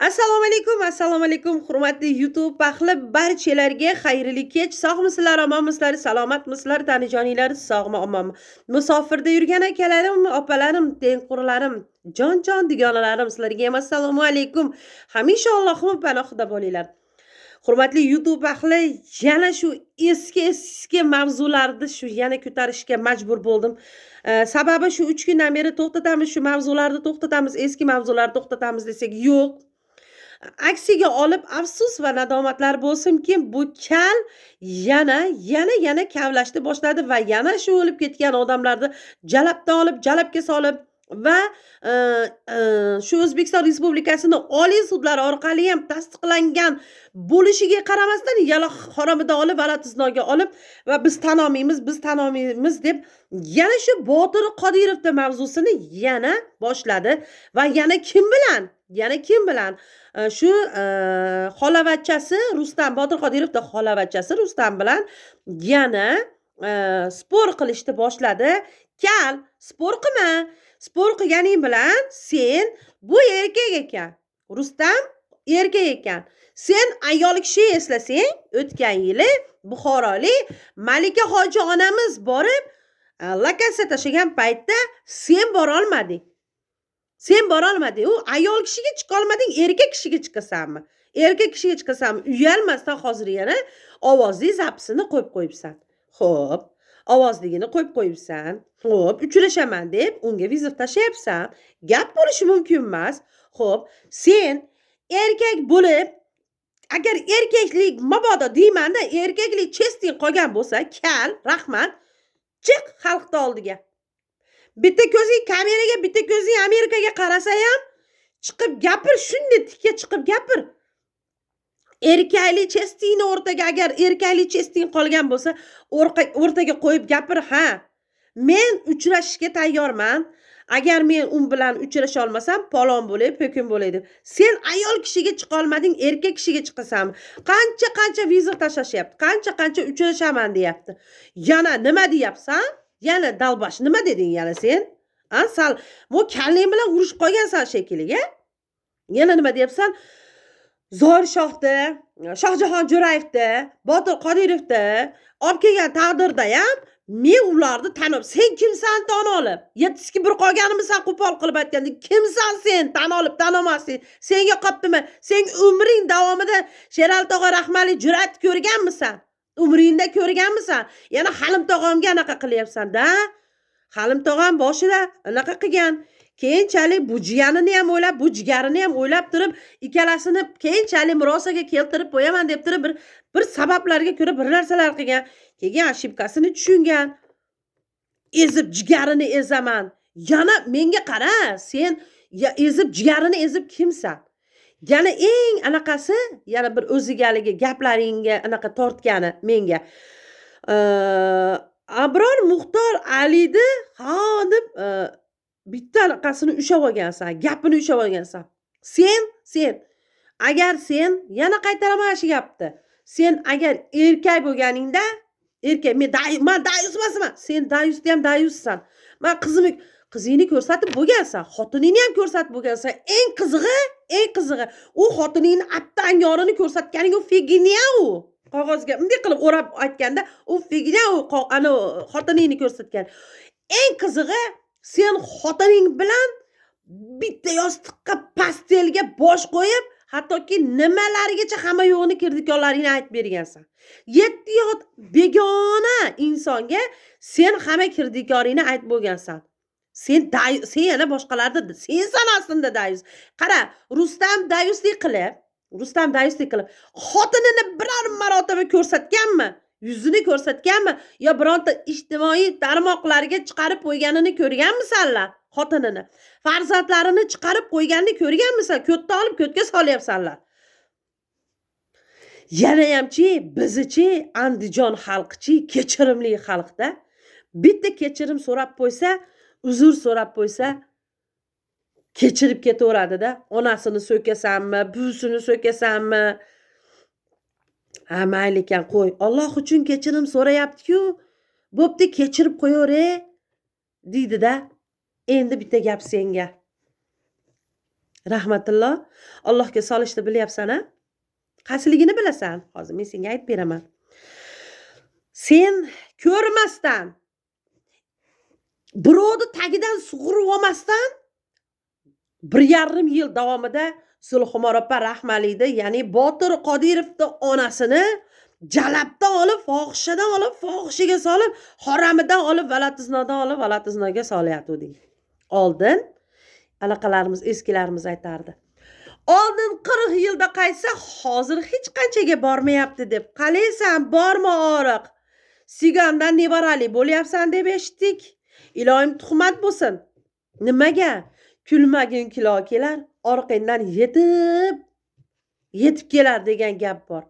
Assalomu alaykum, assalomu alaykum, hurmatli YouTube ahli, barchalarga xayrli kech. Sog'misizlar, omonmisizlar, salomatmisizlar, tanijoninglar sog'mi, omonmi? Musofirda yurgan akalarim, opalarim, tengqurlarim, jon-jon dugonalarim, sizlarga ham assalomu alaykum. Hamisha Allohning panohida bo'linglar. Hurmatli YouTube ahli, yana shu eski-eski mavzularni shu yana ko'tarishga majbur bo'ldim. Sababi shu 3 kundan beri to'xtatamiz, shu mavzularni to'xtatamiz, eski mavzularni to'xtatamiz desak, yo'q. Aksiga olib afsus va nadomatlar bo'lsinki, bu kal yana yana yana kavlashni boshladi va yana shu o'lib ketgan odamlarni jalabdan olib, jalabga solib va shu O'zbekiston Respublikasini oliy sudlari orqali ham tasdiqlangan bo'lishiga qaramasdan, yana haromidan olib, valatiznoga olib va biz tan olmaymiz, biz tan olmaymiz deb yana shu Botir Qodirovni mavzusini yana boshladi va yana kim bilan? Yana kim bilan? Shu xolavachchasi Rustam, Botir Qodirovni xolavachchasi Rustam bilan yana спор qilishni boshladi. Kal, спор qilma. Спор qilganing bilan sen bu erkak ekan. Rustam erkak ekan. Sen ayol kishi, eslasang, o'tgan yili buxorolik Malika hoji onamiz borib lokatsiya tashlagan paytda sen borolmading. Sen borolmading. U ayol kishiga chiqolmading, erkak kishiga chiqasanmi? Erkak kishiga chiqasanmi? Uyalmasdan hozir yana ovozli запись ini qo'yib qo'yibsan. Xo'p, ovozligini qo'yib qo'yibsan. Xo'p, uchrashaman deb unga вызов tashlayapsan. Gap bo'lishi mumkin emas. Xo'p, sen erkak bo'lib, agar erkaklik mabodo deymanda, erkaklik честь ing qolgan bo'lsa, kal, rahmat, chiq xalqni oldiga. Bitta ko'zing kameraga, bitta ko'zing Amerikaga qarasa ham chiqib gapir, shunday tikka chiqib gapir. Erkaklik честь ingni o'rtaga, agar erkaklik честь ing qolgan bo'lsa, o'rtaga qo'yib gapir, ha. Men uchrashishga tayyorman. Agar men u bilan uchrasha olmasam, palon bo'lay, po'kin bo'lay deb. Sen ayol kishiga chiqolmading, erkak kishiga chiqasanmi? Qancha qancha вызов tashlashyapti, qancha qancha uchrashaman deyapti. Yana nima deyapsan? Yana долбаш nima deding yana sen? A, sal bu kallang bilan urushib qolgansan shekilli, a? Yana nima deyapsan? Zoir Shohni, Shohjahon Jo'rayevni, Botir Qodirovni olib kelgan taqdirda ham men ularni tanib, sen kimsan tan olib? Yettiski bir qolganimisan qo'pol qilib aytganda, kimsan sen tan olib tan olmaslik? Senga qoptimi? Sen umring davomida Sherali tog'a Rahmali jur'at ko'rganmisan? Umringda ko'rganmisan? Yana Halim tog'amga anaqa qilyapsan-da? Halim tog'am boshida anaqa qilgan. Keyinchalik bu jiyanini ham o'ylab, bu jigarini ham o'ylab turib, ikkalasini keyinchalik murosaga keltirib qo'yaman deb turib, bir sabablarga ko'ra bir narsalar qilgan. Keyin ошибка sini tushungan. Ezib jigarini ezaman. Yana menga qara, sen ya ezib jigarini ezib kimsan? Yana eng anaqasi, yana bir o'ziga haligi gaplaringga anaqa tortgani menga. Abror Muxtor Alini ha deb bitta anaqasini ushlab olgansan, gapini ushlab olgansan. Sen agar sen yana qaytaraman shu gapni. Sen agar erkak bo'lganingda, erkak men man dayus emasman. Sen dayusda ham dayussan. Man qizimni, qizingni ko'rsatib bo'lgansan, xotiningni ham ko'rsatib bo'lgansan. Eng qizig'i, eng qizig'i, u xotiningni attang yorini ko'rsatganing u фигня u. Qog'ozga bunday qilib o'rab aytganda, u фигня u ana xotiningni ko'rsatgan. Eng qizig'i, sen xotining bilan bitta yostiqqa, постель ga bosh qo'yib, hattoki nimalarigacha hamma yo'g'ini, kirdikorlaringni aytib bergansan. Yetti yot begona insonga sen hamma kirdikoringni aytib bo'lgansan. Sen sen yana boshqalarni, sensan aslida dayus. Qara, Rustam dayuslik qilib, Rustam dayuslik qilib, xotinini biror marotaba ko'rsatganmi? Yuzini ko'rsatganmi? Yo bironta ijtimoiy tarmoqlarga chiqarib qo'yganini ko'rganmisanlar xotinini? Farzandlarini chiqarib qo'yganini ko'rganmisan? Ko'tni olib ko'tga solyapsanlar. Yanayamchi, bizichi Andijon xalqichi kechirimli xalqda. Bitta kechirim so'rab qo'ysa, uzr so'rab qo'ysa, kechirib ketaveradida. Onasini so'kasanmi, buvisini so'kasanmi? Ha, mayli ekan, qo'y. Alloh uchun kechirim so'rayapti-ku. Bo'pti, kechirib qo'yaver, deydida. Endi bitta gap senga. Rahmatullo, Allohga solishni bilyapsan a? Qaysiligini bilasan? Hozir men senga aytib beraman. Sen ko'rmasdan, birovni tagidan sug'urib olmasdan 1,5 yil davomida Zulxumor opa Rahmaliyni, ya'ni Botir Qodirovni onasini jalabdan olib, fohishadan olib, fohishaga solib, haramidan olib, valatiznodan olib, valatiznoga solyatuvding. Oldin anaqalarimiz, eskilarimiz aytardi. Oldin 40 yilda qaytsa, hozir hech qanchaga bormayapti deb. Qalaysan, borma oriq. Sigandan nevarali bo'lyapsan deb eshitdik. Iloyim tuhmat bo'lsin. Nimaga? Kulmagin kilo kelar, orqangdan yetib kelar degan gap bor.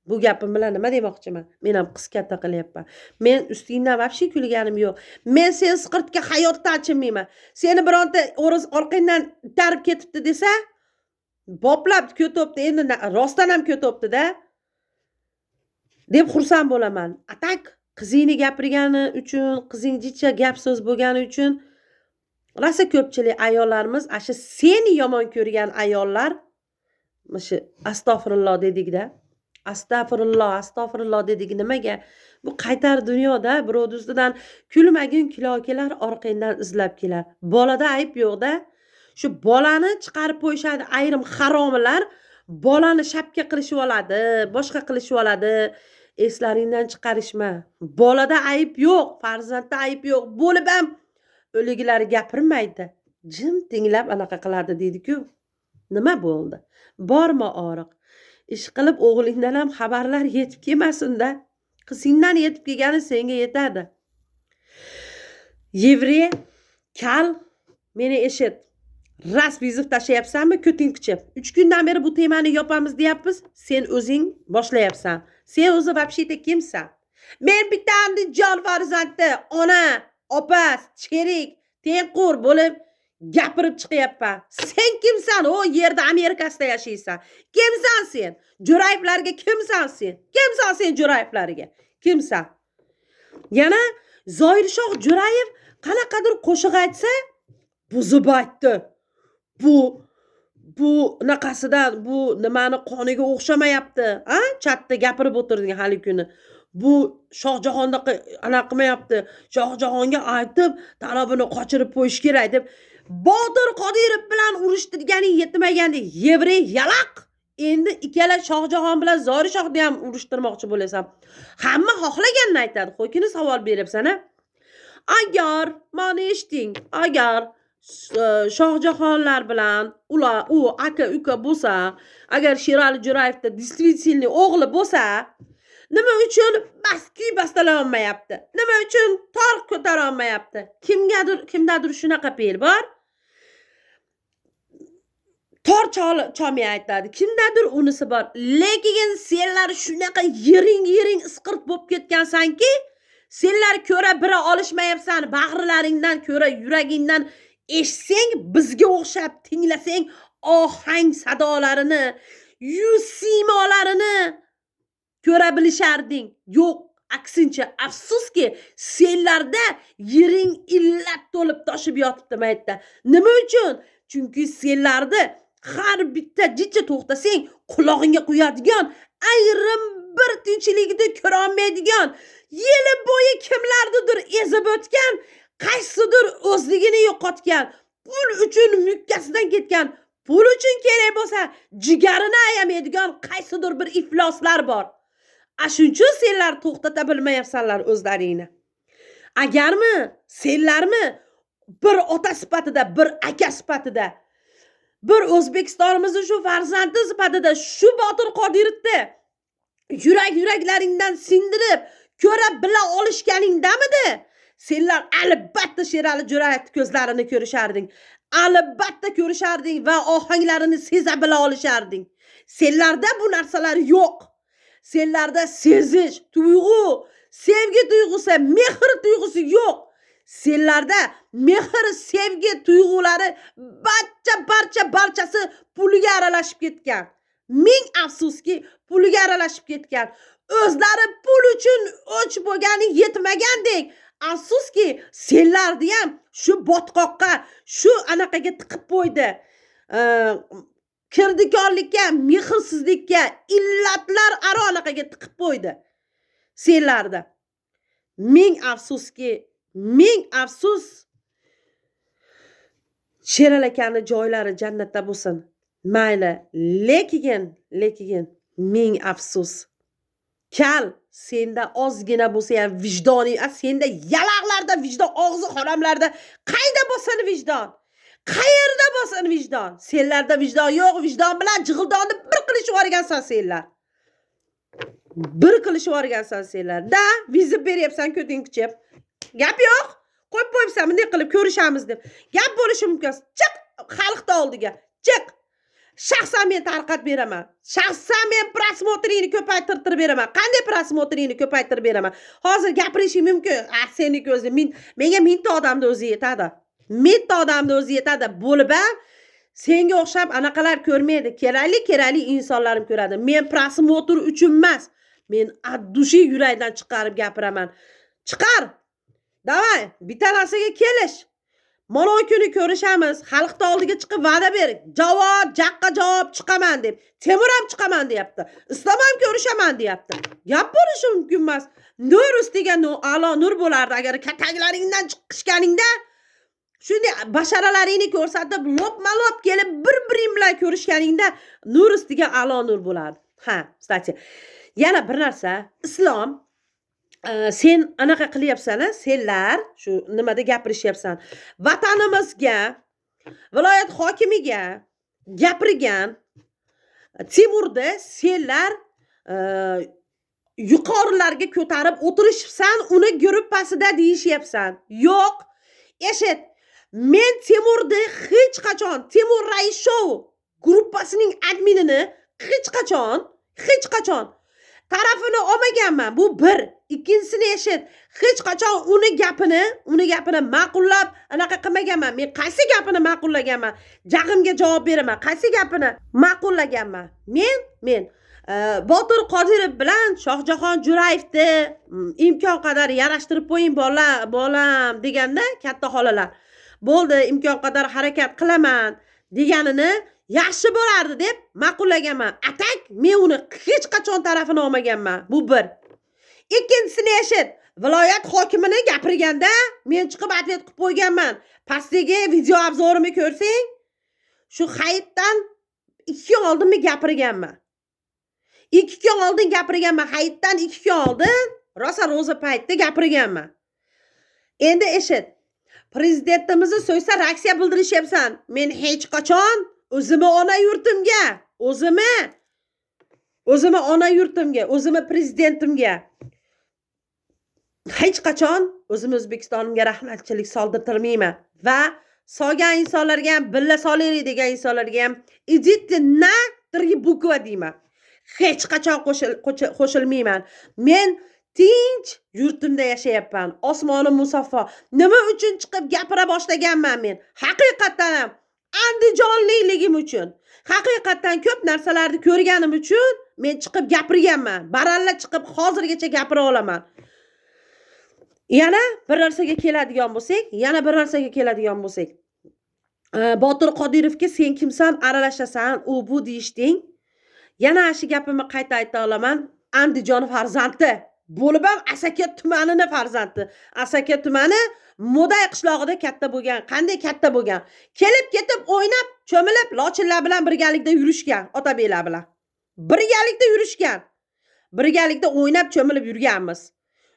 Bu gapim bilan nima demoqchiman? Men ham qiz katta qilyapman. Men ustingdan вообще kulganim yo'q. Men sen isqirtga hayotda achinmayman. Seni bironta o'ris orqangdan itarib ketibdi desa, boplab ko'tobdi, endi rostdan ham ko'tobdi-da, deb xursand bo'laman. А так qizingni gapirgani uchun, qizing jicha gap so'z bo'lgani uchun rosa ko'pchilik ayollarimiz, asha seni yomon ko'rgan ayollar, shu astag'firulloh dedikda. Astag'firulloh, astag'firulloh dedik nimaga? Bu qaytar dunyoda birovni ustidan kulmagin kilo kelar, orqangdan izlab kelar. Bolada ayb yo'q-da. Shu bolani chiqarib qo'yishadi ayrim haromilar, bolani shapka qilishib oladi, boshqa qilishib oladi. Eslaringdan chiqarishma. Bolada ayb yo'q, farzandda ayb yo'q. Bo'lib ham o'ligilari gapirmaydi. Jim tinglab anaqa qiladi deydi-ku. Nima bo'ldi? Bormi oriq? Ish qilib o'g'lingdan ham xabarlar yetib kelmasin-da. Qizingdan yetib kelgani senga yetadi. Yevre, kal, meni eshit. Ras vizov tashlayapsanmi, ko'ting qichib. 3 kundan beri bu temani yopamiz deyapmiz, sen o'zing boshlayapsan. Sen o'zi вообще-то kimsan? Men bitta Andijon farzandi, ona, opa, sherik, tengqur bo'lib gapirib chiqyapman. Sen kimsan? O yerda Amerikasida yashaysan. Kimsan sen? Jo'rayevlarga kimsan sen? Kimsan sen Jo'rayevlarga? Kimsan? Yana Zoirshoh Jo'rayev qanaqadir qo'shiq aytsa, buzib aytdi. Bu naqasidan, bu nimani qoniga o'xshamayapti, a? Chatda gapirib o'tirding hali kuni. Bu Shohjahondaqa anaqa qilmayapti. Shohjahonga aytib, talabini qochirib qo'yish kerak deb Botir Qodirov bilan urushtirganing yetmagandek, yevrey yalaq. Endi ikkala Shohjahon bilan Zoirshohni ham urushtirmoqchi bo'lasan. Hamma xohlaganini aytadi. Qo'ykini savol beribsan, a? Agar mani eshiting, agar Shohjahonlar bilan ular u aka uka bo'lsa, agar Sherali Jo'rayevda действительно o'g'li bo'lsa, nima uchun kuy bastalay olmayapti? Nima uchun tor ko'tara olmayapti? Kimgadir, kimdadir shunaqa fe'l bor. Tor cholmay aytadi. Kimdadir unisi bor. Lekin senlar shunaqa yiring-yiring isqirt bo'lib ketgansanki, senlar ko'ra bira olishmayapsan, bag'rilaringdan ko'ra yuragingdan eshitsang, bizga o'xshab tinglasang ohang sadolarini, yuz siymolarini ko'ra bilisharding. Yo'q, aksincha, afsuski, senlarda yiring illat to'lib toshib yotibdi maytda. Nima uchun? Chunki senlarni har bitta jicha to'xtasang qulog'ingga quyadigan, ayrim bir tinchligida ko'ra olmaydigan, yili bo'yi kimlarnidir ezib o'tgan, qaysidir o'zligini yo'qotgan, pul uchun mukkasidan ketgan, pul uchun kerak bo'lsa jigarini ayamaydigan qaysidir bir ifloslar bor. A shuning uchun senlar to'xtata bilmayapsanlar o'zlaringni. Agarmi senlarmi bir ota sifatida, bir aka sifatida, bir O'zbekistonimizni shu farzandi sifatida shu Botir Qodirovni yuraklaringdan sindirib ko'ra bila olishganingdamidi? Senlar albatta Sherali Jo'rayevni ko'zlarini ko'risharding. Albatta ko'risharding va ohanglarini seza bila olisharding. Senlarda bu narsalar yo'q. Senlarda sezish, tuyg'u, sevgi tuyg'usi, mehr tuyg'usi yo'q. Senlarda mehr, sevgi tuyg'ulari barchasi pulga aralashib ketgan. Ming afsuski, pulga aralashib ketgan. O'zlari pul uchun o'ch bo'lgani yetmagandek, afsuski, senlarni ham shu botqoqqa, shu anaqaga tiqib qo'ydi. Kirdikorlikka, mehrsizlikka, illatlar aro anaqaga tiqib qo'ydi senlarni. Ming afsuski, ming afsus. Sherali akani joylari jannatda bo'lsin. Mayli, lekin ming afsus. Kal, senda ozgina bo'lsa ham vijdoning, senda yalaqlarda vijdon, og'zi haromlarda qayda bo'lsin vijdon? Qayerda bo'lsin vijdon? Senlarda vijdon yo'q, vijdon bilan jig'ildonni bir qilishib yuborgansan senlar. Bir qilishib yuborgansan senlar. Da, вызов beryapsan ko'ting kuchib. Gap yo'q. Qo'yib qo'yibsan, bunday qilib ko'rishamiz deb. Gap bo'lishi mumkin. Chiq xalqni oldiga. Chiq. Shaxsan men tarqatib beraman. Shaxsan men просмотр ingni ko'paytirib beraman. Qanday просмотр ingni ko'paytirib beraman? Hozir gapirishing mumkin. Ah, seniki o'zi menga mingta odamni o'zi yetadi. Mingta odamni o'zi yetadi. Bo'lib ham senga o'xshab anaqalar ko'rmaydi. Kerakli, kerakli insonlarim ko'radi. Men просмотр uchun emas. Men от души yurakdan chiqarib gapiraman. Chiqar. Давай, bitta narsaga kelish. Mana kuni ko'rishamiz. Xalqni oldiga chiqib va'da ber. Javob, jaqqa javob chiqaman deb. Temur ham chiqaman deyapti. Islom ham ko'rishaman deyapti. Gap bo'lishi mumkin emas. Nur ustiga nur, a'lo nur bo'lardi agar kataklaringdan chiqishganingda shunday basharalaringni ko'rsatib, lopma-lop kelib bir-biring bilan ko'rishganingda nur ustiga a'lo nur bo'lardi. Ha, кстати, yana bir narsa, Islom, sen anaqa qilyapsan, senlar shu nimada gapirishyapsan. Vatanimizga, viloyat hokimiga gapirgan Timurda senlar yuqorilarga ko'tarib o'tirishibsan, uni gruppasida deyishyapsan. Yo'q, eshit. Men Timurni hech qachon, Timur Rais Show gruppasining adminini hech qachon tarafini olmaganman. Bu bir. Ikkinchisini eshit. Hech qachon uni gapini ma'qullab anaqa qilmaganman. Men qaysi gapini ma'qullaganman? Jag'imga javob beraman. Qaysi gapini ma'qullaganman? Men Botir Qodirov bilan Shohjahon Jo'rayevni imkon qadar yarashtirib qo'ying, bola, bolam deganda katta xolalar. Bo'ldi, imkon qadar harakat qilaman deganini yaxshi bo'lardi deb ma'qullaganman. А так men uni hech qachon tarafini olmaganman. Bu bir. Ikkinchisini eshit. Viloyat hokimini gapirganda men chiqib ответ qilib qo'yganman. Pastdagi video обзор imni ko'rsang, shu hayitdan 2 kun oldinmi gapirganman. 2 kun oldin gapirganman. Hayitdan 2 kun oldin rosa ro'za paytida gapirganman. Endi eshit. Prezidentimizni so'ysa reaksiya bildirishyapsan. Men hech qachon o'zimni ona yurtimga, o'zimni ona yurtimga, o'zimni prezidentimga hech qachon o'zimni O'zbekistonimga rahmatchilik soldirtirmayman va solgan insonlarga ham, billa solaylik degan insonlarga ham "идите на три буква" deyman. Hech qachon qo'shilmayman. Men tinch yurtimda yashayapman. Osmonim musaffo. Nima uchun chiqib gapira boshlaganman men? Haqiqatdan ham andijonlikligim uchun. Haqiqatdan ko'p narsalarni ko'rganim uchun men chiqib gapirganman. Baralla chiqib hozirgacha gapira olaman. Yana bir narsaga keladigan bo'lsak, yana bir narsaga keladigan bo'lsak. Botir Qodirovga sen kimsan, aralashasan, u bu deyishding. Yana shu gapimni qayta ayta olaman. Andijon farzandi bo'lib ham Asaka tumanini farzandi. Asaka tumani Mo'day qishlog'ida katta bo'lgan. Qanday katta bo'lgan? Kelib ketib o'ynab, cho'milib, lochinlar bilan birgalikda yurishgan, otabeklar bilan. Birgalikda yurishgan. Birgalikda o'ynab, cho'milib yurganmiz.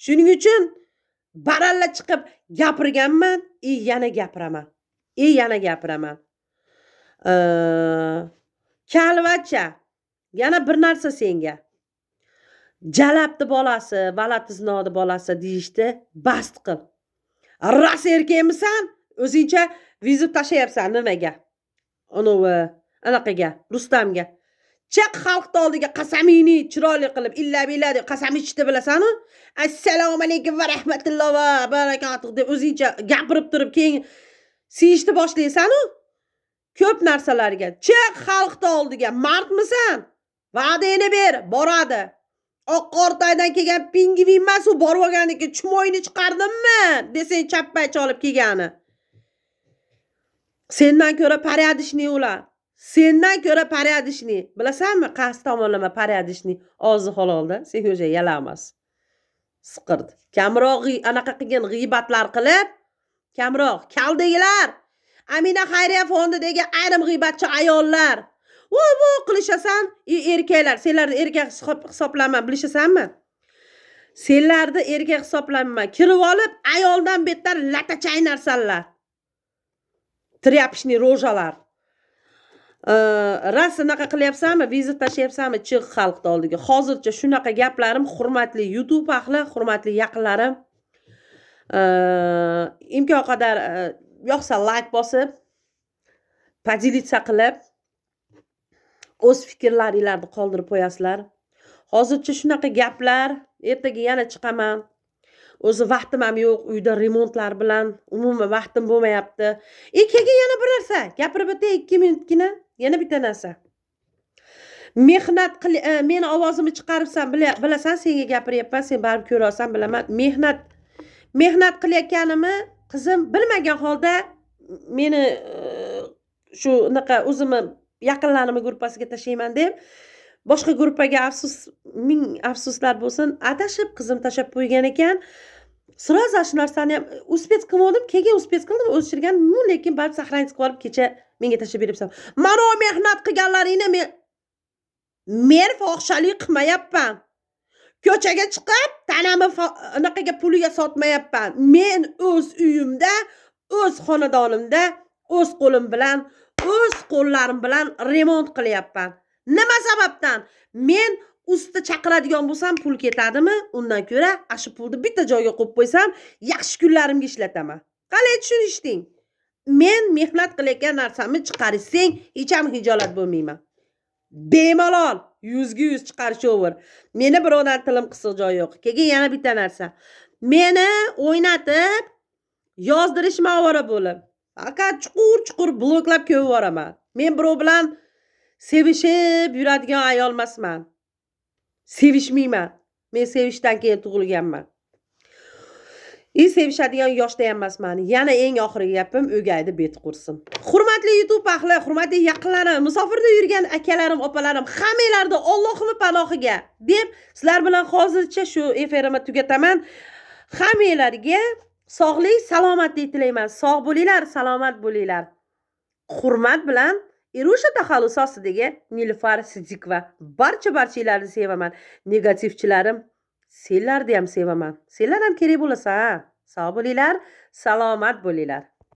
Shuning uchun baralla chiqib gapirganman, и yana gapiraman. И yana gapiraman. Kalvacha, yana bir narsa senga. Jalabni bolasi, Valatiznoni bolasi deyishdi, bast qil. Rost erkakmisan? O'zingcha вызов tashlayapsan nimaga? Anavi anaqaga, Rustamga. Chiq xalqni oldiga qasamingni chiroyli qilib, illa billa deb qasam ichishni bilasan-u? Assalomu alaykum va rahmatulloh va barakatuh deb o'zingcha gapirib turib, keyin siyishni boshlaysan-u? Ko'p narsalarga. Chiq xalqni oldiga, mardmisan? Va'dangni ber, boradi. Oq qortaydan kelgan pingvin emas u, borib olgandan keyin chumoyni chiqardimmi desang chappay cholib kelgani. Sendan ko'ra порядочный ular. Sendan ko'ra порядочный, bilasanmi, qaysi tomonlama порядочный? Og'zi halolda, sen o'sha yalamas siqirdi. Kamroq anaqa qilgin, g'iybatlar qilib, kamroq kaldagilar, Amina xayriya fondidagi ayrim g'iybatchi ayollar u bu qilishasan. И erkaklar, senlarni erkak hisoblanma, bilishasanmi? Senlarni erkak hisoblanma, kirib olib ayoldan betar lata chaynarsanlar, тряпочный рожа lar. Rost anaqa qilyapsanmi, вызов tashlayapsanmi, chiq xalqni oldiga. Hozircha shunaqa gaplarim, hurmatli YouTube ahli, hurmatli yaqinlarim. Imkon qadar yoqsa layk bosib, поделиться qilib, o'z fikrlaringlarni qoldirib qo'yasizlar. Hozircha shunaqa gaplar. Ertaga yana chiqaman. O'zi vaqtim ham yo'q, uyda remontlar bilan umuman vaqtim bo'lmayapti. И keyin yana bir narsa gapirib o'tay, 2 minutgina. Yana bitta narsa, mehnat qil, meni ovozimni chiqaribsan, bilasan, senga gapiryapman, sen baribir ko'rasan, bilaman. Mehnat qilayotganimni qizim bilmagan holda meni shu unaqa o'zimni yaqinlarimni gruppasiga tashlayman deb boshqa gruppaga, afsus, ming afsuslar bo'lsin, adashib qizim tashlab qo'ygan ekan. Сразу shu narsani ham успеть qilmadim, keyin успеть qildim o'chirgan. Ну, lekin baribir сохранить qilib olib, kecha menga tashlab beribsan. Mana mehnat qilganlaringni men fohishalik qilmayapman, ko'chaga chiqib tanamni anaqaga, puliga sotmayapman. Men o'z uyimda, o'z xonadonimda o'z qo'lim bilan, o'z qo'llarim bilan remont qilyapman. Nima sababdan men usta chaqiradigan bo'lsam, pul ketadimi? Undan ko'ra ana shu pulni bitta joyga qo'yib qo'ysam, yaxshi kunlarimga ishlataman. Qalay tushunishding? Men mehnat qilayotgan narsamni chiqarishsang, hech ham hijolat bo'lmayman, bemalol yuzga yuz chiqarishaver meni. Birovdan tilim qisiq joyi yo'q. Keyin yana bitta narsa, meni o'ynatib yozdirishma, ovora bo'lib, faqat chuqur chuqur bloklab ko'mib yuboraman. Men birov bilan sevishib yuradigan ayol emasman, sevishmayman. Men sevishdan keyin tug'ilganman и sevishadigan yoshda ham emasman. Yana eng oxirgi gapim: o'gayni beti qursin. Hurmatli YouTube ahli, hurmatli yaqinlarim, musofirda yurgan akalarim, opalarim, hammanglarni Ollohimni panohiga deb sizlar bilan hozircha shu efirimni tugataman. Hammanglarga sog'lik, salomatlik tilayman. Sog' bo'linglar, salomat bo'linglar. Hurmat bilan, Irusha taxallusi ostidagi Nilufar Sidikova. Barcha barchanglarni sevaman. Negativchilarim, senlarni ham sevaman, senlar ham kerak bo'lasan. Sog' bo'linglar, salomat bo'linglar.